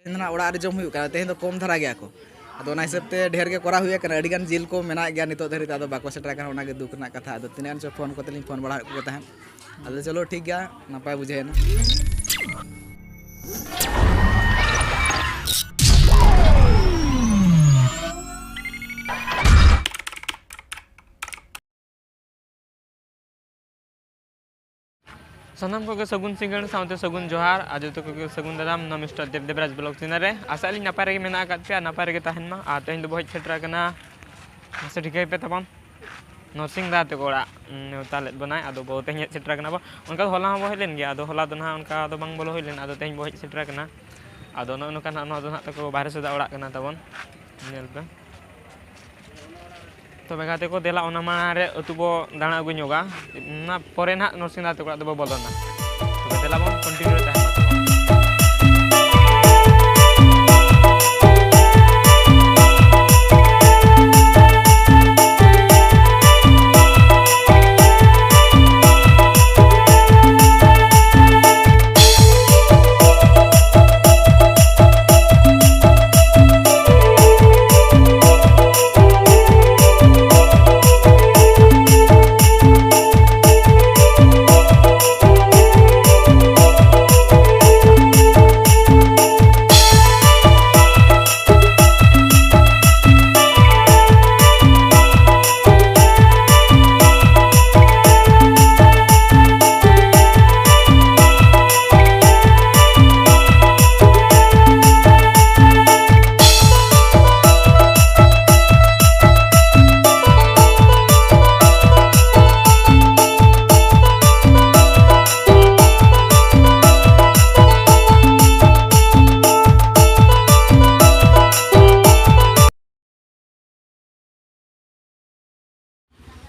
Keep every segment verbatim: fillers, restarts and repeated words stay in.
ᱛᱮᱦᱮᱧ ᱫᱚ ᱱᱟᱦᱟᱜ ᱚᱲᱟᱜ ᱨᱮ ᱡᱚᱢ ᱦᱩᱭᱩᱜ ᱠᱟᱱᱟ, ᱛᱮᱦᱮᱧ ᱫᱚ ᱠᱚᱢ ᱫᱷᱟᱨᱟ ᱜᱮᱭᱟ ᱠᱚ᱾ ᱟᱫᱚ ᱚᱱᱟ ᱦᱤᱥᱟᱹᱵ ᱛᱮ ᱰᱷᱮᱨ ᱜᱮ ᱠᱚᱨᱟᱣ ᱦᱩᱭ ᱟᱠᱟᱱᱟ, ᱟᱹᱰᱤ ᱜᱟᱱ ᱡᱤᱞ ᱠᱚ ᱢᱮᱱᱟᱜ ᱜᱮᱭᱟ ᱱᱤᱛᱚᱜ ᱫᱷᱟᱹᱨᱤᱡ ᱛᱮ, ᱟᱫᱚ ᱵᱟᱠᱚ ᱥᱮᱴᱮᱨ ᱟᱠᱟᱱᱟ, ᱚᱱᱟᱜᱮ ᱫᱩᱠ ᱨᱮᱱᱟᱜ ᱠᱟᱛᱷᱟ᱾ ᱟᱫᱚ ᱛᱤᱱᱟᱹᱜ ᱜᱟᱱ ᱪᱚ ᱯᱷᱳᱱ ᱠᱚᱛᱮ ᱞᱤᱧ ᱯᱷᱳᱱ ᱵᱟᱲᱟ ᱟᱫ ᱠᱚᱜᱮ ᱛᱟᱦᱮᱸᱫ᱾ ᱟᱫᱚ ᱪᱚᱞᱚ ᱴᱷᱤᱠ ᱜᱮᱭᱟ, ᱱᱟᱯᱟᱭ ᱵᱩᱡᱷᱟᱹᱣ ᱮᱱᱟ᱾ ᱥᱟᱱᱟᱢ ᱠᱚᱜᱮ ᱥᱟᱹᱜᱩᱱ ᱥᱤᱸᱜᱟᱹᱲ ᱥᱟᱶᱛᱮ ᱥᱟᱹᱜᱩᱱ ᱡᱚᱦᱟᱨ, ᱟᱨ ᱡᱚᱛᱚ ᱠᱚᱜᱮ ᱥᱟᱹᱜᱩᱱ ᱫᱟᱨᱟᱢ ᱱᱚᱣᱟ ᱢᱤᱥᱴᱟᱨ ᱫᱮᱵ ᱫᱮᱵᱽᱨᱟᱡᱽ ᱵᱞᱚᱜ ᱪᱮᱱᱮᱞ ᱨᱮ᱾ ᱟᱥᱟᱜ ᱟᱹᱞᱤᱧ ᱱᱟᱯᱟᱭ ᱨᱮᱜᱮ ᱢᱮᱱᱟᱜ ᱟᱠᱟᱫ ᱯᱮᱭᱟ, ᱱᱟᱯᱟᱭ ᱨᱮᱜᱮ ᱛᱟᱦᱮᱱ ᱢᱟ᱾ ᱟᱨ ᱛᱮᱦᱮᱧ ᱫᱚᱵᱚ ᱦᱮᱡ ᱥᱮᱴᱮᱨ ᱟᱠᱟᱱᱟ, ᱢᱟᱥᱮ ᱴᱷᱤᱠᱟᱹᱭ ᱯᱮ ᱛᱟᱵᱚᱱ, ᱱᱚᱨᱥᱤᱝ ᱫᱟ ᱛᱟᱠᱚ ᱚᱲᱟᱜ, ᱩᱸ, ᱱᱮᱣᱛᱟ ᱞᱮᱫ ᱵᱚᱱᱟᱭ, ᱟᱫᱚ ᱵᱚ ᱛᱮᱦᱮᱧ ᱦᱮᱡ ᱥᱮᱴᱮᱨ ᱟᱠᱟᱱᱟ ᱵᱚ᱾ ᱚᱱᱠᱟ ᱫᱚ ᱦᱚᱞᱟ ᱦᱚᱸᱵᱚ ᱦᱮᱡ ᱞᱮᱱ ᱜᱮᱭᱟ, ᱟᱫᱚ ᱦᱚᱞᱟ ᱫᱚ ᱱᱟᱦᱟᱜ ᱚᱱᱠᱟ ᱫᱚ ᱵᱟᱝ ᱵᱚᱞᱚ ᱦᱩᱭ ᱞᱮᱱᱟ, ᱟᱫᱚ ᱛᱮᱦᱮᱧ ᱵᱚ ᱦᱮᱡ ᱥᱮᱴᱮᱨ ᱟᱠᱟᱱᱟ᱾ ᱟᱫᱚ ᱱᱚᱜᱼᱚ ᱱᱚᱝᱠᱟ ᱱᱟᱦᱟᱜ, ᱱᱚᱣᱟ ᱫᱚ ᱱᱟᱦᱟᱜ ᱛᱟᱠᱚ ᱵᱟᱦᱨᱮ ᱥᱮᱫᱟᱜ ᱚᱲᱟᱜ ᱠᱟᱱᱟ ᱛᱟᱵᱚᱱ, ᱧᱮᱞ ᱯᱮ᱾ ᱛᱚᱵᱮ ᱜᱟᱛᱮ ᱠᱚ, ᱫᱮᱞᱟ ᱚᱱᱟ ᱢᱟᱲᱟᱝ ᱨᱮ ᱟᱹᱛᱩ ᱵᱚ ᱫᱟᱬᱟ ᱟᱹᱜᱩ ᱧᱚᱜᱟ, ᱚᱱᱟ ᱯᱚᱨᱮ ᱱᱟᱦᱟᱜ ᱱᱚᱨᱥᱤᱝ ᱫᱟ ᱛᱟᱠᱚ ᱚᱲᱟᱜ ᱫᱚᱵᱚ ᱵᱚᱞᱚᱱᱟ᱾ ᱛᱚᱵᱮ ᱫᱮᱞᱟ ᱵᱚᱱ continue ᱨᱮ ᱛᱟᱦᱮᱱ ᱢᱟ᱾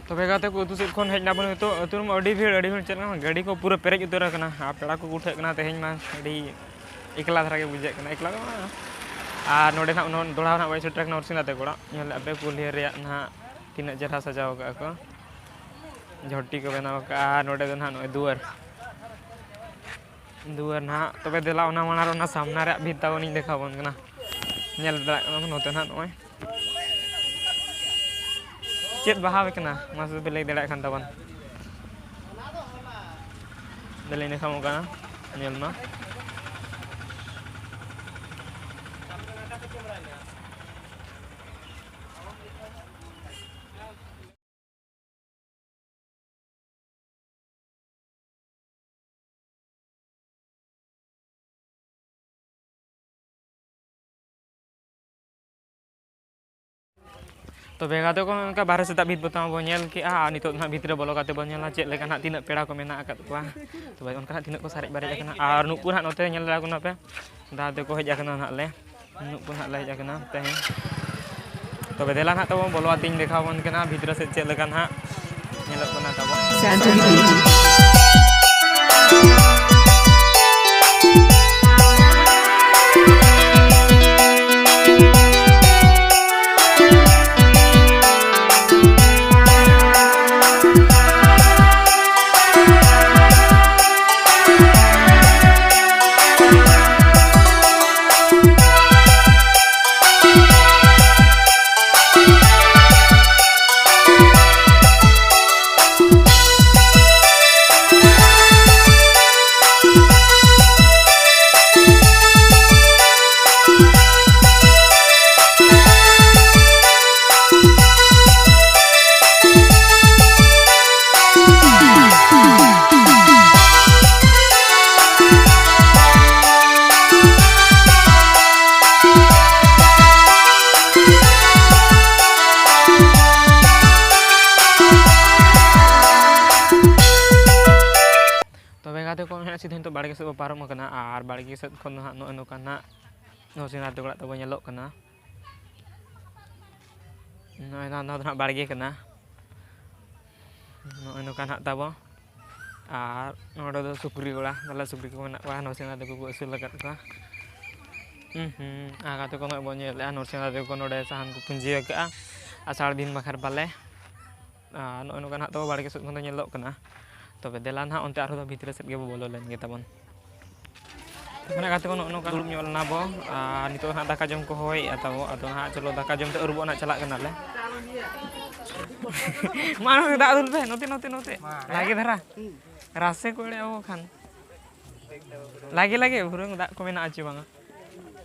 ᱛᱚᱵᱮ ᱜᱟᱛᱮ ᱠᱚ, ᱟᱹᱛᱩ ᱥᱮᱫ ᱠᱷᱚᱱ ᱦᱮᱡ ᱱᱟᱵᱚᱱ ᱱᱤᱛᱚᱜ᱾ ᱟᱹᱛᱩ ᱨᱮᱢᱟ ᱟᱹᱰᱤ ᱵᱷᱤᱲ, ᱟᱹᱰᱤ ᱵᱷᱤᱲ, ᱪᱮᱫ ᱞᱮᱠᱟ ᱜᱟᱹᱰᱤ ᱠᱚ ᱯᱩᱨᱟᱹ ᱯᱮᱨᱮᱡ ᱩᱛᱟᱹᱨ ᱟᱠᱟᱱᱟ᱾ ᱟᱨ ᱯᱮᱲᱟ ᱠᱚ ᱩᱴᱷᱟᱹᱜ ᱠᱟᱱᱟ ᱛᱮᱦᱮᱧ ᱢᱟ, ᱟᱹᱰᱤ ᱮᱠᱞᱟ ᱫᱷᱟᱨᱟ ᱜᱮ ᱵᱩᱡᱷᱟᱹᱜ ᱠᱟᱱᱟ, ᱮᱠᱞᱟ ᱫᱚ ᱵᱟᱝ᱾ ᱟᱨ ᱱᱚᱰᱮ ᱱᱟᱦᱟᱜ ᱩᱱᱟᱹᱜ ᱫᱚᱦᱲᱟ ᱱᱟᱦᱟᱜ ᱵᱟᱹᱧ ᱥᱮᱴᱮᱨ ᱟᱠᱟᱱᱟ ᱱᱚᱨᱥᱤᱝ ᱫᱟ ᱛᱟᱠᱚ ᱚᱲᱟᱜ᱾ ᱧᱮᱞ ᱟᱯᱮ ᱠᱩᱞᱦᱤ ᱨᱮᱭᱟᱜ ᱱᱟᱦᱟᱜ ᱛᱤᱱᱟᱹᱜ ᱪᱮᱦᱨᱟ ᱥᱟᱡᱟᱣ ᱠᱟᱜᱼᱟ ᱠᱚ, ᱡᱷᱚᱴᱤ ᱠᱚ ᱵᱮᱱᱟᱣ ᱠᱟᱜᱼᱟ᱾ ᱟᱨ ᱱᱚᱰᱮ ᱫᱚ ᱱᱟᱦᱟᱜ ᱱᱚᱜᱼᱚᱭ ᱫᱩᱣᱟᱹᱨ, ᱫᱩᱣᱟᱹᱨ ᱱᱟᱦᱟᱜ᱾ ᱛᱚᱵᱮ ᱫᱮᱞᱟ, ᱚᱱᱟ ᱢᱟᱲᱟᱝ ᱨᱮ ᱚᱱᱟ ᱥᱟᱢᱱᱟ ᱨᱮᱭᱟᱜ ᱵᱷᱤᱛ ᱛᱟᱵᱚᱱ ᱤᱧ ᱫᱮᱠᱷᱟᱣ ᱟᱵᱚᱱ ᱠᱟᱱᱟ᱾ ᱧᱮᱞ ᱫᱟᱲᱮᱭᱟᱜ ᱠᱟᱱᱟ ᱵᱚᱱ ᱱᱚᱛᱮ ᱱᱟᱦᱟᱜ ᱱᱚᱜᱼᱚᱭ ᱪᱮᱫ ᱵᱟᱦᱟ ᱠᱟᱱᱟ, ᱢᱟᱥᱮ ᱯᱮ ᱞᱟᱹᱭ ᱫᱟᱲᱮᱭᱟᱜ ᱠᱷᱟᱱ ᱛᱟᱵᱚᱱ᱾ ᱫᱮᱞᱟᱧ ᱫᱮᱠᱷᱟᱣ ᱟᱵᱚᱱ ᱠᱟᱱᱟ, ᱧᱮᱞ ᱢᱟ᱾ ᱛᱚᱵᱮ ᱜᱟᱛᱮ ᱠᱚ, ᱚᱱᱠᱟ ᱵᱟᱨᱦᱮ ᱥᱮᱫᱟᱜ ᱵᱷᱤᱛ ᱵᱚᱛᱟᱢ ᱵᱚᱱ ᱧᱮᱞ ᱠᱮᱜᱼᱟ, ᱟᱨ ᱱᱤᱛᱚᱜ ᱫᱚ ᱦᱟᱸᱜ ᱵᱷᱤᱛ ᱨᱮ ᱵᱚᱞᱚ ᱠᱟᱛᱮ ᱵᱚᱱ ᱧᱮᱞᱟ ᱪᱮᱫ ᱞᱮᱠᱟ ᱦᱟᱸᱜ ᱛᱤᱱᱟᱹᱜ ᱯᱮᱲᱟ ᱠᱚ ᱢᱮᱱᱟᱜ ᱟᱠᱟᱫ ᱠᱚᱣᱟ᱾ ᱛᱚᱵᱮ ᱚᱱᱠᱟ ᱦᱟᱸᱜ ᱛᱤᱱᱟᱹᱜ ᱠᱚ ᱥᱟᱨᱮᱡ ᱵᱟᱨᱮᱡ ᱟᱠᱟᱱᱟ᱾ ᱟᱨ ᱱᱩᱠᱩ ᱦᱟᱸᱜ ᱱᱚᱛᱮ ᱧᱮᱞ ᱫᱟᱲᱮᱭᱟᱠᱚ ᱠᱟᱱᱟ ᱯᱮ, ᱫᱟᱫᱟ ᱛᱟᱠᱚ ᱦᱮᱡ ᱟᱠᱟᱱᱟ ᱱᱟᱦᱟᱜ ᱞᱮ, ᱱᱩᱠᱩ ᱱᱟᱦᱟᱜ ᱞᱮ ᱦᱮᱡ ᱟᱠᱟᱱᱟ ᱛᱮᱦᱮᱧ᱾ ᱛᱚᱵᱮ ᱫᱮᱞᱟ ᱱᱟᱦᱟᱜ ᱛᱟᱵᱚᱱ ᱵᱚᱞᱚ ᱟᱛᱮᱧ ᱫᱮᱠᱷᱟᱣ ᱟᱵᱚᱱ ᱠᱟᱱᱟ ᱵᱷᱤᱛ ᱨᱮ ᱥᱮᱫ ᱪᱮᱫ ᱞᱮᱠᱟ ᱱᱟᱦᱟᱜ ᱧᱮᱞᱚᱜ ᱠᱟᱱᱟ ᱛᱟᱵᱚᱱ᱾ ᱥᱟᱱᱛᱟᱲᱤ ᱵᱤᱞᱤ᱾ ᱛᱚᱵᱮ ᱜᱟᱛᱮ ᱠᱚ, ᱱᱟᱦᱟᱜ ᱥᱤᱫᱷᱟᱹ ᱱᱤᱛᱚᱜ ᱵᱟᱲᱜᱮ ᱥᱮᱫ ᱵᱚ ᱯᱟᱨᱚᱢ ᱟᱠᱟᱱᱟ, ᱟᱨ ᱵᱟᱲᱜᱮ ᱥᱮᱫ ᱠᱷᱚᱱ ᱫᱚ ᱦᱟᱸᱜ ᱱᱚᱜᱼᱚᱭ ᱱᱚᱝᱠᱟ ᱱᱟᱦᱟᱜ ᱱᱚᱣᱟ ᱥᱮᱬᱟ ᱟᱹᱛᱩ ᱚᱲᱟᱜ ᱛᱟᱵᱚ ᱧᱮᱞᱚᱜ ᱠᱟᱱᱟ᱾ ᱱᱚᱜᱼᱚᱭ ᱱᱚᱣᱟ, ᱱᱚᱣᱟ ᱫᱚ ᱱᱟᱦᱟᱜ ᱵᱟᱲᱜᱮ ᱠᱟᱱᱟ᱾ ᱱᱚᱜᱼᱚᱭ ᱱᱚᱝᱠᱟ ᱱᱟᱦᱟᱜ ᱛᱟᱵᱚ᱾ ᱟᱨ ᱱᱚᱰᱮ ᱫᱚ ᱥᱩᱠᱨᱤ ᱜᱚᱲᱟ, ᱛᱟᱦᱞᱮ ᱥᱩᱠᱨᱤ ᱠᱚ ᱢᱮᱱᱟᱜ ᱠᱚᱣᱟ, ᱱᱚᱣᱟ ᱥᱮᱬᱟ ᱟᱹᱛᱩ ᱠᱚᱠᱚ ᱟᱹᱥᱩᱞ ᱟᱠᱟᱫ ᱠᱚᱣᱟ᱾ ᱦᱩᱸ, ᱦᱩᱸ, ᱟᱨ ᱜᱟᱛᱮ ᱠᱚ ᱱᱚᱜᱼᱚᱭ ᱵᱚᱱ ᱧᱮᱞᱮᱫᱼᱟ, ᱱᱚᱣᱟ ᱥᱮᱬᱟ ᱟᱹᱛᱩ ᱠᱚ ᱱᱚᱰᱮ ᱥᱟᱦᱟᱱ ᱠᱚ ᱯᱩᱸᱡᱤ ᱟᱠᱟᱫᱼᱟ ᱟᱥᱟᱲ ᱫᱤᱱ ᱵᱟᱠᱷᱨᱟ ᱯᱟᱞᱮ᱾ ᱟᱨ ᱱᱚᱜᱼᱚᱭ ᱱᱚᱝᱠᱟ ᱱᱟᱦᱟᱜ ᱛᱟᱵᱚ ᱵᱟᱲᱜᱮ ᱥᱮᱫ ᱠᱷᱚᱱ ᱫᱚ ᱧᱮᱞᱚᱜ ᱠᱟᱱᱟ᱾ ᱛᱚᱵᱮ ᱫᱮᱞᱟ ᱱᱟᱦᱟᱜ ᱚᱱᱛᱮ ᱟᱨᱦᱚᱸ ᱫᱚ ᱵᱷᱤᱛᱨᱤ ᱥᱮᱫ ᱜᱮᱵᱚ ᱵᱚᱞᱚ ᱞᱮᱱ ᱜᱮ ᱛᱟᱵᱚᱱ᱾ ᱢᱟᱱᱮ ᱜᱟᱛᱮ ᱠᱚ ᱱᱚᱜᱼᱚ ᱱᱚᱝᱠᱟ ᱫᱩᱲᱩᱵ ᱧᱚᱜ ᱞᱮᱱᱟ ᱵᱚ, ᱟᱨ ᱱᱤᱛᱚᱜ ᱦᱟᱸᱜ ᱫᱟᱠᱟ ᱡᱚᱢ ᱠᱚ ᱦᱚᱦᱚᱭᱮᱫᱼᱟ ᱛᱟᱵᱚ᱾ ᱟᱫᱚ ᱦᱟᱸᱜ ᱪᱚᱞᱚ ᱫᱟᱠᱟ ᱡᱚᱢ ᱛᱮ ᱟᱹᱨᱩᱵᱚᱜ ᱱᱟᱜ ᱪᱟᱞᱟᱜ ᱠᱟᱱᱟᱞᱮ᱾ ᱢᱟ ᱱᱚᱛᱮ ᱫᱟᱜ ᱫᱩᱞ ᱯᱮ, ᱱᱚᱛᱮ, ᱱᱚᱛᱮ, ᱱᱚᱛᱮ᱾ ᱞᱟᱜᱮ ᱫᱷᱟᱨᱟ᱾ ᱨᱟᱥᱮ ᱠᱚ ᱮᱲᱮ ᱟᱵᱚ ᱠᱷᱟᱱ᱾ ᱞᱟᱜᱮ, ᱞᱟᱜᱮ, ᱵᱷᱩᱨᱟᱹᱝ ᱫᱟᱜ ᱠᱚ ᱢᱮᱱᱟᱜᱼᱟ ᱪᱮ ᱵᱟᱝᱟ?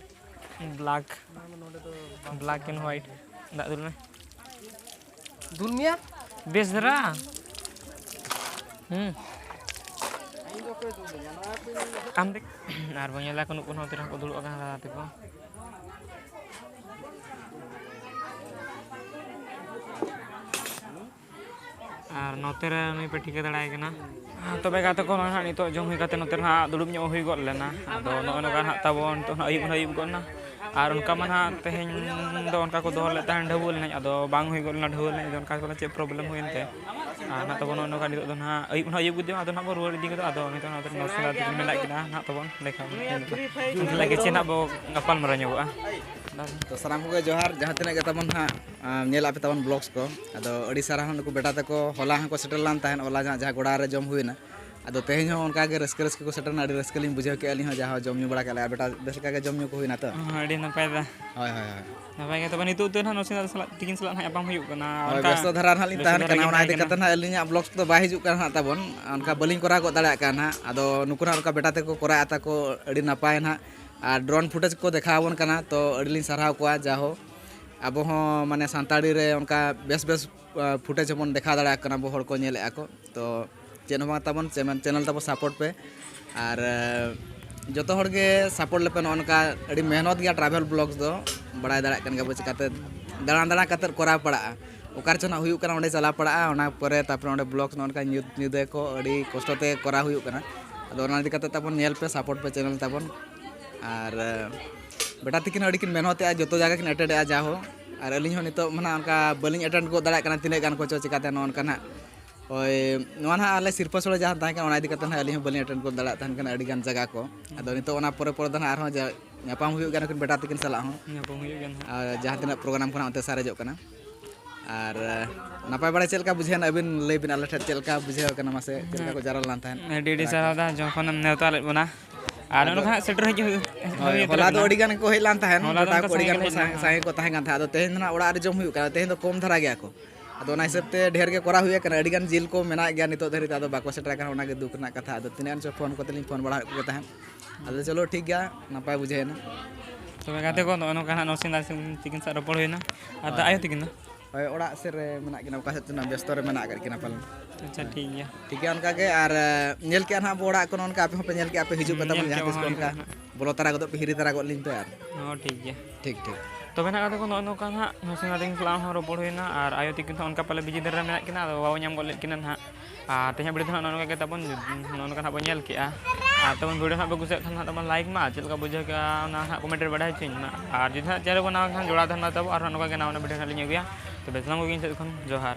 Black, black and white᱾ ᱫᱟᱜ ᱫᱩᱞ ᱢᱮ᱾ ᱫᱩᱞ ᱢᱮᱭᱟ? ᱵᱮᱥ ᱫᱷᱟᱨᱟ᱾ ᱦᱩᱸ᱾ ᱟᱢ ᱫᱮᱠ-, ᱟᱨ ᱵᱚᱱ ᱧᱮᱞᱟ ᱠᱚ ᱱᱩᱠᱩ ᱦᱚᱸ ᱛᱤᱱᱟᱹᱜ ᱠᱚ ᱫᱩᱲᱩᱵ ᱟᱠᱟᱱᱟ ᱫᱟᱫᱟ ᱛᱟᱠᱚ᱾ ᱟᱨ ᱱᱚᱛᱮ ᱨᱮ ᱱᱩᱭ ᱯᱮ ᱴᱷᱤᱠᱟᱹ ᱫᱟᱲᱮᱭᱟᱭ ᱠᱟᱱᱟ᱾ ᱛᱚᱵᱮ ᱜᱟᱛᱮ ᱠᱚ, ᱱᱚᱜᱼᱚᱭ ᱱᱟᱦᱟᱜ ᱱᱤᱛᱚᱜ ᱡᱚᱢ ᱦᱩᱭ ᱠᱟᱛᱮ ᱱᱚᱛᱮ ᱨᱮ ᱱᱟᱦᱟᱜ ᱫᱩᱲᱩᱵ ᱧᱚᱜ ᱦᱩᱭ ᱜᱚᱫ ᱞᱮᱱᱟ᱾ ᱟᱫᱚ ᱱᱚᱜᱼᱚᱭ ᱱᱚᱝᱠᱟ ᱱᱟᱦᱟᱜ ᱛᱟᱵᱚᱱ ᱱᱤᱛᱚᱜ ᱱᱟᱦᱟᱜ ᱟᱹᱭᱩᱵ ᱦᱚᱸ ᱟᱹᱭᱩᱵ ᱜᱚᱫ ᱮᱱᱟ᱾ ᱟᱨ ᱚᱱᱠᱟ ᱢᱟ ᱱᱟᱦᱟᱜ ᱛᱮᱦᱮᱧ ᱫᱚ ᱚᱱᱠᱟ ᱠᱚ ᱫᱚᱦᱚ ᱞᱮᱫ ᱛᱟᱦᱮᱸᱫ ᱰᱷᱟᱹᱣᱟᱹ ᱮᱱᱮᱡ, ᱟᱫᱚ ᱵᱟᱝ ᱦᱩᱭ ᱜᱚᱫ ᱞᱮᱱᱟ ᱰᱷᱟᱹᱣᱟᱹ ᱮᱱᱮᱡ, ᱟᱫᱚ ᱚᱱᱠᱟ ᱠᱚᱫᱚ ᱪᱮᱫ problem ᱦᱩᱭᱮᱱ ᱛᱮ᱾ ᱟᱨ ᱱᱟᱦᱟᱜ ᱛᱟᱵᱚᱱ ᱱᱚᱜᱼᱚᱭ ᱱᱚᱝᱠᱟ ᱱᱤᱛᱚᱜ ᱫᱚ ᱱᱟᱦᱟᱜ ᱟᱹᱭᱩᱵ ᱦᱚᱸ ᱟᱹᱭᱩᱵ ᱜᱚᱫᱚᱜᱼᱟ, ᱟᱫᱚ ᱱᱟᱦᱟᱜ ᱵᱚᱱ ᱨᱩᱣᱟᱹᱲ ᱤᱫᱤ ᱜᱚᱫᱚᱜᱼᱟ᱾ ᱟᱫᱚ ᱱᱤᱛᱚᱜ ᱱᱚᱣᱟ ᱫᱚ ᱱᱚᱨᱥᱤᱝ ᱫᱟᱫᱟ ᱛᱟᱹᱠᱤᱱ ᱢᱮᱱᱟᱜ ᱠᱤᱱᱟ ᱱᱟᱦᱟᱜ ᱛᱟᱵᱚᱱ ᱞᱮᱠᱷᱟ ᱩᱱᱠᱤᱱ ᱞᱟᱹᱜᱤᱫ ᱪᱮ ᱱᱟᱦᱟᱜ ᱵᱚ ᱜᱟᱯᱟᱞ ᱢᱟᱨᱟᱣ ᱧᱚᱜᱚᱜᱼᱟ᱾ ᱛᱚ ᱥᱟᱱᱟᱢ ᱠᱚᱜᱮ ᱡᱚᱦᱟᱨ, ᱡᱟᱦᱟᱸ ᱛᱤᱱᱟᱹᱜ ᱜᱮ ᱛᱟᱵᱚᱱ ᱦᱟᱸᱜ, ᱟᱸ, ᱧᱮᱞ ᱟᱯᱮ ᱛᱟᱵᱚᱱ vlogs ᱠᱚ᱾ ᱟᱫᱚ ᱟᱹᱰᱤ ᱥᱟᱨᱦᱟᱣ, ᱱᱩᱠᱩ ᱵᱮᱴᱟ ᱛᱟᱠᱚ ᱦᱚᱞᱟ ᱦᱚᱸᱠᱚ ᱥᱮᱴᱮᱨ ᱞᱮᱱ ᱛᱟᱦᱮᱸᱫ, ᱦᱚᱞᱟ ᱡᱟᱦᱟᱸ, ᱡᱟᱦᱟᱸ ᱜᱚᱰᱟ ᱨᱮ ᱡᱚᱢ ᱦᱩᱭᱱᱟ᱾ ᱟᱫᱚ ᱛᱮᱦᱮᱧ ᱦᱚᱸ ᱚᱱᱠᱟ ᱜᱮ ᱨᱟᱹᱥᱠᱟᱹ ᱨᱟᱹᱥᱠᱟᱹ ᱠᱚ ᱥᱮᱴᱮᱨ ᱮᱱᱟ, ᱟᱹᱰᱤ ᱨᱟᱹᱥᱠᱟᱹ ᱞᱤᱧ ᱵᱩᱡᱷᱟᱹᱣ ᱠᱮᱜᱼᱟ ᱟᱹᱞᱤᱧ ᱦᱚᱸ, ᱡᱟᱦᱟᱸ ᱡᱚᱢ ᱧᱩ ᱵᱟᱲᱟ ᱠᱮᱜᱼᱟ ᱞᱮ᱾ ᱟᱨ ᱵᱮᱴᱟ ᱵᱮᱥ ᱞᱮᱠᱟ ᱜᱮ ᱡᱚᱢ ᱧᱩ ᱠᱚ ᱦᱩᱭᱱᱟ ᱛᱚ? ᱦᱚᱸ, ᱟᱹᱰᱤ ᱱᱟᱯᱟᱭ ᱫᱟ᱾ ᱦᱳᱭ, ᱦᱳᱭ, ᱦᱳᱭ᱾ ᱱᱟᱯᱟᱭ ᱜᱮ᱾ ᱛᱚᱵᱮ ᱱᱤᱛᱚᱜ ᱫᱚ ᱱᱟᱦᱟᱜ ᱱᱚᱨᱥᱤᱝ ᱫᱟᱫᱟ ᱥᱟᱞᱟᱜ, ᱛᱤᱠᱤᱱ ᱥᱟᱞᱟᱜ ᱱᱟᱦᱟᱜ ᱧᱟᱯᱟᱢ ᱦᱩᱭᱩᱜ ᱠᱟᱱᱟ᱾ ᱦᱳᱭ, ᱚᱱᱠᱟ ᱵᱮᱥᱛᱚ ᱫᱷᱟᱨᱟ ᱱᱟᱦᱟᱜ ᱞᱤᱧ ᱵᱮᱥᱛᱚ ᱛᱟᱦᱮᱱ ᱫᱷᱟᱨᱟ ᱠᱟᱱᱟ, ᱜᱮ ᱚᱱᱟ ᱛᱟᱦᱮᱸ ᱤᱫᱤ ᱠᱟᱱᱟ᱾ ᱠᱟᱛᱮ ᱱᱟᱦᱟᱜ ᱟᱹᱞᱤᱧᱟᱜ vlogs ᱠᱚᱫᱚ ᱵᱟᱭ ᱦᱤᱡᱩᱜ ᱠᱟᱱᱟ ᱱᱟᱦᱟᱜ ᱛᱟᱵᱚᱱ, ᱚᱱᱠᱟ ᱵᱟᱹᱞᱤᱧ ᱠᱚᱨᱟᱣ ᱜᱚᱫ ᱫᱟᱲᱮᱭᱟᱜ ᱠᱟᱱᱟ ᱱᱟᱦᱟᱜ᱾ ᱟᱫᱚ ᱱᱩᱠᱩ ᱱᱟᱦᱟᱜ ᱚᱱᱠᱟ ᱵᱮᱴᱟ ᱛᱟᱠᱚ ᱠᱚᱨᱟᱣᱮᱫᱼᱟ ᱛᱟᱠᱚ, ᱟᱹᱰᱤ ᱱᱟᱯᱟᱭ ᱱᱟᱦᱟᱜ᱾ ᱟᱨ drone footage ᱠᱚ ᱫᱮᱠᱷᱟᱣ ᱟᱵᱚᱱ ᱠᱟᱱᱟ, ᱛᱚ ᱟᱹᱰᱤ ᱞᱤᱧ ᱥᱟᱨᱦᱟᱣ ᱠᱚᱣᱟ᱾ ᱡᱟᱦᱳ, ᱟᱵᱚ ᱦᱚᱸ ᱢᱟᱱᱮ ᱥᱟᱱᱛᱟᱲᱤ ᱨᱮ ᱚᱱᱠᱟ ᱵᱮᱥ ᱵᱮᱥ, ᱟ, footage ᱦᱚᱸᱵᱚᱱ ᱫᱮᱠᱷᱟᱣ ᱫᱟᱲᱮᱭᱟᱜ ᱠᱟᱱᱟ, ᱟᱵᱚ ᱦᱚᱲ ᱠᱚ ᱧᱮᱞᱮᱫᱼᱟ ᱠᱚ᱾ ᱛᱚ ᱪᱮᱫ ᱦᱚᱸ ᱵᱟᱝ ᱛᱟᱵᱚᱱ, channel, channel ᱛᱟᱵᱚ support ᱯᱮ᱾ ᱟᱨ, ᱮ, ᱡᱚᱛᱚ ᱦᱚᱲ ᱜᱮ support ᱞᱮᱯᱮ᱾ ᱱᱚᱜᱼᱚ ᱱᱚᱝᱠᱟ ᱟᱹᱰᱤ ᱢᱮᱦᱱᱚᱛ ᱜᱮᱭᱟ travel vlogs ᱫᱚ, ᱵᱟᱲᱟᱭ ᱫᱟᱲᱮᱭᱟᱜ ᱠᱟᱱ ᱜᱮᱭᱟ ᱵᱚ ᱪᱤᱠᱟᱛᱮ ᱫᱟᱬᱟ ᱫᱟᱬᱟ ᱠᱟᱛᱮᱫ ᱠᱚᱨᱟᱣ ᱯᱟᱲᱟᱜᱼᱟ᱾ ᱚᱠᱟ ᱨᱮᱪᱚ ᱱᱟᱜ ᱦᱩᱭᱩᱜ ᱠᱟᱱᱟ, ᱚᱸᱰᱮ ᱪᱟᱞᱟᱣ ᱯᱟᱲᱟᱜᱼᱟ, ᱚᱱᱟ ᱯᱚᱨᱮ ᱛᱟᱨᱯᱚᱨᱮ ᱚᱸᱰᱮ vlogs ᱱᱚᱜᱼᱚ ᱱᱚᱝᱠᱟ ᱧᱩᱛ ᱧᱤᱫᱟᱹ ᱠᱚ ᱟᱹᱰᱤ ᱠᱚᱥᱴᱚ ᱛᱮ ᱠᱚᱨᱟᱣ ᱦᱩᱭᱩᱜ ᱠᱟᱱᱟ᱾ ᱟᱫᱚ ᱚᱱᱟ ᱤᱫᱤ ᱠᱟᱛᱮᱫ ᱛᱟᱵᱚᱱ ᱧᱮᱞ ᱯᱮ, support ᱯᱮ channel ᱛᱟᱵᱚᱱ᱾ ᱟᱨ, ᱮ, ᱵᱮᱴᱟ ᱛᱤᱠᱤᱱ ᱦᱚᱸ ᱟᱹᱰᱤ ᱠᱤᱱ ᱢᱮᱦᱱᱚᱛᱮᱜᱼᱟ, ᱡᱚᱛᱚ ᱡᱟᱭᱜᱟ ᱠᱤᱱ attend ᱮᱜᱼᱟ ᱡᱟᱦᱳ᱾ ᱟᱨ ᱟᱹᱞᱤᱧ ᱦᱚᱸ ᱱᱤᱛᱚᱜ ᱢᱟ ᱱᱟᱜ ᱚᱱᱠᱟ ᱵᱟᱹᱞᱤᱧ attend ᱜᱚᱫ ᱫᱟᱲᱮᱭᱟᱜ ᱠᱟᱱᱟ, ᱛᱤᱱᱟᱹᱜ ᱜᱟᱱ ᱠᱚ ᱪᱚ ᱪᱤᱠᱟᱛᱮ ᱱᱚᱜᱼᱚ ᱱᱚᱝᱠᱟ ᱱᱟᱜ᱾ ᱦᱳᱭ, ᱱᱚᱣᱟ ᱱᱟᱜ ᱟᱞᱮ ᱥᱤᱨᱯᱟᱹ ᱥᱳᱲᱮ ᱡᱟᱦᱟᱸ ᱛᱟᱦᱮᱸ ᱠᱟᱱᱟ, ᱚᱱᱟ ᱤᱫᱤ ᱠᱟᱛᱮ ᱱᱟᱜ ᱟᱹᱞᱤᱧ ᱦᱚᱸ ᱵᱟᱹᱞᱤᱧ attend ᱜᱚᱫ ᱫᱟᱲᱮᱭᱟᱜ ᱛᱟᱦᱮᱱ ᱠᱟᱱᱟ ᱟᱹᱰᱤ ᱜᱟᱱ ᱡᱟᱭᱜᱟ ᱠᱚ᱾ ᱟᱫᱚ ᱱᱤᱛᱚᱜ ᱚᱱᱟ ᱯᱚᱨᱮ ᱯᱚᱨᱮ ᱫᱚ ᱱᱟᱜ ᱟᱨᱦᱚᱸ ᱡᱟ-, ᱧᱟᱯᱟᱢ ᱦᱩᱭᱩᱜ ᱜᱮᱭᱟ ᱱᱩᱠᱤᱱ ᱵᱮᱴᱟ ᱛᱤᱠᱤᱱ ᱥᱟᱞᱟᱜ ᱦᱚᱸ᱾ ᱧᱟᱯᱟᱢ ᱦᱩᱭᱩᱜ ᱜᱮᱭᱟ ᱱᱟᱜ᱾ ᱟᱨ ᱡᱟᱦᱟᱸ ᱛᱤᱱᱟᱹᱜ program ᱠᱚ ᱱᱟᱜ ᱚᱱᱛᱮ ᱥᱟᱨᱮᱡᱚᱜ ᱠᱟᱱᱟ᱾ ᱟᱨ, ᱮ, ᱱᱟᱯᱟᱭ ᱵᱟᱲᱟ ᱪᱮᱫ ᱞᱮᱠᱟ ᱵᱩᱡᱷᱟᱹᱣ ᱮᱱᱟ? ᱟᱹᱵᱤᱱ ᱞᱟᱹᱭ ᱵᱤᱱ ᱟᱞᱮ ᱴᱷᱮᱱ ᱪᱮᱫ ᱞᱮᱠᱟ ᱵᱩᱡᱷᱟᱹᱣ ᱠᱟᱱᱟ ᱢᱟᱥᱮ? ᱪᱮᱫ ᱞᱮᱠᱟ ᱠᱚ ᱡᱟᱣᱨᱟ ᱞᱮᱱ ᱛᱟᱦᱮᱸᱫ? ᱟᱹᱰᱤ, ᱟᱹᱰᱤ ᱯᱮᱲᱟ ᱠᱚ? ᱥᱟᱨᱦᱟᱣ ᱫᱟ, ᱡᱚᱠᱷᱚᱱᱮᱢ ᱱᱮᱣᱛᱟ ᱞᱮᱫ ᱵᱚᱱᱟ᱾ ᱟᱨ ᱱᱚᱜᱼᱚ ᱱᱚᱝᱠᱟ ᱦᱟᱸᱜ ᱥᱮᱴᱮᱨ ᱦᱤᱡᱩᱜ ᱦᱩᱭᱩᱜ, ᱦᱳᱭ, ᱦᱩᱭ ᱦᱚᱞᱟ ᱫᱚ ᱩᱛᱟᱹᱨ ᱟᱹᱰᱤ ᱜᱟᱱ ᱠᱚ ᱦᱮᱡ ᱞᱮᱱ ᱛᱟᱦᱮᱸᱫ, ᱦᱚᱞᱟ ᱫᱚ ᱡᱚᱴᱟᱣ ᱚᱱᱠᱟ ᱠᱚ ᱟᱹᱰᱤ ᱜᱟᱱ ᱥᱟᱸᱜᱮ ᱠᱚ ᱠᱚ ᱦᱮᱡ ᱥᱟᱸᱜᱮ, ᱞᱮᱱᱟ᱾ ᱥᱟᱸᱜᱮ ᱠᱚ ᱛᱟᱦᱮᱸ ᱠᱟᱱ ᱛᱟᱦᱮᱸᱫ᱾ ᱟᱫᱚ ᱛᱮᱦᱮᱧ ᱫᱚ ᱱᱟᱜ ᱚᱲᱟᱜ ᱨᱮ ᱡᱚᱢ ᱦᱩᱭᱩᱜ ᱠᱟᱱᱟ, ᱛᱮᱦᱮᱧ ᱫᱚ ᱠᱚᱢ ᱫᱷᱟᱨᱟ ᱜᱮᱭᱟ ᱠᱚ᱾ ᱟᱫᱚ ᱚᱱᱟ ᱦᱤᱥᱟᱹᱵ ᱛᱮ ᱰᱷᱮᱨ ᱜᱮ ᱠᱚᱨᱟᱣ ᱦᱩᱭ ᱟᱠᱟᱱᱟ, ᱟᱹᱰᱤ ᱜᱟᱱ ᱡᱤᱞ ᱠᱚ ᱢᱮᱱᱟᱜ ᱜᱮᱭᱟ, ᱱᱤᱛᱚᱜ ᱫᱷᱟᱹᱨᱤᱡ ᱛᱮ ᱟᱫᱚ ᱵᱟᱠᱚ ᱥᱮᱴᱮᱨ ᱟᱠᱟᱱᱟ, ᱚᱱᱟ ᱜᱮ ᱫᱩᱠ ᱨᱮᱱᱟᱜ ᱠᱟᱛᱷᱟ᱾ ᱟᱫᱚ ᱛᱤᱱᱟᱹᱜ ᱜᱟᱱ ᱪᱚ ᱯᱷᱳᱱ ᱠᱚᱛᱮ ᱞᱤᱧ ᱯᱷᱳᱱ ᱵᱟᱲᱟ ᱟᱠᱚ ᱜᱮ ᱛᱟᱦᱮᱸᱫ᱾ ᱟᱫᱚ ᱪᱚᱞᱚ ᱴᱷᱤᱠ ᱜᱮᱭᱟ, ᱱᱟᱯᱟᱭ ᱵᱩᱡᱷᱟᱹᱣ ᱮᱱᱟ᱾ ᱛᱚᱵᱮ ᱜᱟᱛᱮ ᱠᱚ, ᱱᱚᱜᱼᱚ ᱱᱚᱝᱠᱟ ᱦᱟᱸᱜ ᱱᱚᱨᱥᱤᱝ ᱱᱟᱨᱥᱤᱝ ᱛᱤᱠᱤᱱ ᱥᱟᱶ ᱨᱚᱯᱚᱲ ᱦᱩᱭᱱᱟ᱾ ᱟᱨ ᱦᱳᱭ᱾ ᱟᱭᱳ ᱛᱤᱠᱤᱱ ᱫᱚ? ᱦᱳᱭ, ᱚᱲᱟᱜ ᱥᱮᱫ ᱨᱮ ᱢᱮᱱᱟᱜ ᱠᱤᱱᱟ, ᱚᱠᱟ ᱥᱮᱫ ᱪᱚ ᱱᱟᱜ ᱵᱮᱥᱛᱚ ᱨᱮ ᱢᱮᱱᱟᱜ ᱟᱠᱟᱫ ᱠᱤᱱᱟ ᱯᱟᱞᱮᱱ᱾ ᱟᱪᱪᱷᱟ, ᱴᱷᱤᱠ ᱜᱮᱭᱟ᱾ ᱴᱷᱤᱠ ᱜᱮᱭᱟ, ᱚᱱᱠᱟ ᱜᱮ᱾ ᱟᱨ, ᱮ, ᱧᱮᱞ ᱠᱮᱜᱼᱟ ᱱᱟᱦᱟᱜ ᱵᱚ ᱚᱲᱟᱜ ᱠᱚ, ᱱᱚᱜᱼᱚ ᱱᱚᱝᱠᱟ ᱟᱯᱮ ᱦᱚᱸᱯᱮ ᱧᱮᱞ ᱠᱮᱜᱼᱟ, ᱯᱮ ᱦᱤᱡᱩᱜ ᱯᱮ ᱦᱩᱸ, ᱛᱟᱵᱚᱱ ᱧᱮᱞ ᱡᱟᱦᱟᱸ ᱠᱮᱜᱼᱟ ᱛᱤᱥ ᱠᱚ ᱵᱚᱱ ᱚᱱᱠᱟ ᱦᱟᱸᱜ᱾ ᱵᱚᱞᱚ ᱛᱟᱨᱟ ᱜᱚᱫᱚᱜ ᱯᱮ, ᱦᱤᱨᱤ ᱛᱟᱨᱟ ᱜᱚᱫ ᱞᱤᱧ ᱯᱮ ᱟᱨ᱾ ᱦᱚᱸ, ᱴᱷᱤᱠ ᱜᱮᱭᱟ᱾ ᱴᱷᱤᱠ, ᱴᱷᱤᱠ᱾ ᱛᱚᱵᱮ ᱱᱟᱜ ᱜᱟᱛᱮ ᱠᱚ, ᱱᱚᱜᱼᱚ ᱱᱚᱝᱠᱟ ᱦᱟᱸᱜ ᱱᱚᱨᱥᱤᱝ ᱱᱟᱨᱥᱤᱝ ᱥᱟᱞᱟᱜ ᱦᱚᱸ ᱨᱚᱯᱚᱲ ᱦᱩᱭᱱᱟ ᱟᱨ ᱟᱭᱳ ᱛᱤᱠᱤᱱ ᱫᱚ ᱚᱱᱠᱟ ᱯᱟᱞᱮ ᱵᱤᱡᱤ ᱫᱷᱟᱨᱟ ᱨᱮ ᱢᱮᱱᱟᱜ ᱠᱤᱱᱟ, ᱟᱫᱚ ᱵᱟᱵᱚ ᱧᱟᱢ ᱜᱚᱫ ᱞᱮᱫ ᱠᱤᱱᱟ ᱱᱟᱦᱟᱜ᱾ ᱟᱨ ᱛᱮᱦᱮᱧᱟᱜ video ᱫᱚ ᱦᱟᱸᱜ ᱱᱚᱜᱼᱚ ᱱᱚᱝᱠᱟ ᱜᱮ ᱛᱟᱵᱚᱱ, ᱱᱚᱜᱼᱚ ᱱᱚᱝᱠᱟ ᱦᱟᱸᱜ ᱵᱚᱱ ᱧᱮᱞ ᱠᱮᱜᱼᱟ᱾ ᱟᱨ ᱛᱟᱵᱚᱱ video ᱦᱟᱸᱜ ᱯᱮ ᱠᱩᱥᱤᱭᱟᱜ ᱠᱷᱟᱱ ᱦᱟᱸᱜ ᱛᱟᱵᱚᱱ like ᱢᱟ, ᱪᱮᱫ ᱞᱮᱠᱟ ᱵᱩᱡᱷᱟᱹᱣ ᱠᱮᱜᱼᱟ ᱚᱱᱟ ᱦᱟᱸᱜ comment ᱨᱮ ᱵᱟᱰᱟᱭ ᱦᱚᱪᱚᱧ ᱢᱟ᱾ ᱟᱨ ᱡᱩᱫᱤ ᱦᱟᱸᱜ channel ᱠᱚ ᱱᱟᱣᱟ ᱠᱷᱟᱱ ᱡᱚᱲᱟᱣ ᱛᱟᱦᱮᱱ ᱢᱟ ᱛᱟᱵᱚ, ᱟᱨᱦᱚᱸ ᱱᱚᱝᱠᱟ ᱜᱮ ᱱᱟᱣᱟ ᱱᱟᱣᱟ video ᱦᱟᱸᱜ ᱞᱤᱧ ᱟᱹᱜᱩᱭᱟ᱾ ᱛᱚᱵᱮ ᱥᱟᱱᱟᱢ ᱠᱚᱜᱮ ᱤᱧ ᱥᱮᱫ ᱠᱷᱚᱱ ᱡᱚᱦᱟᱨ᱾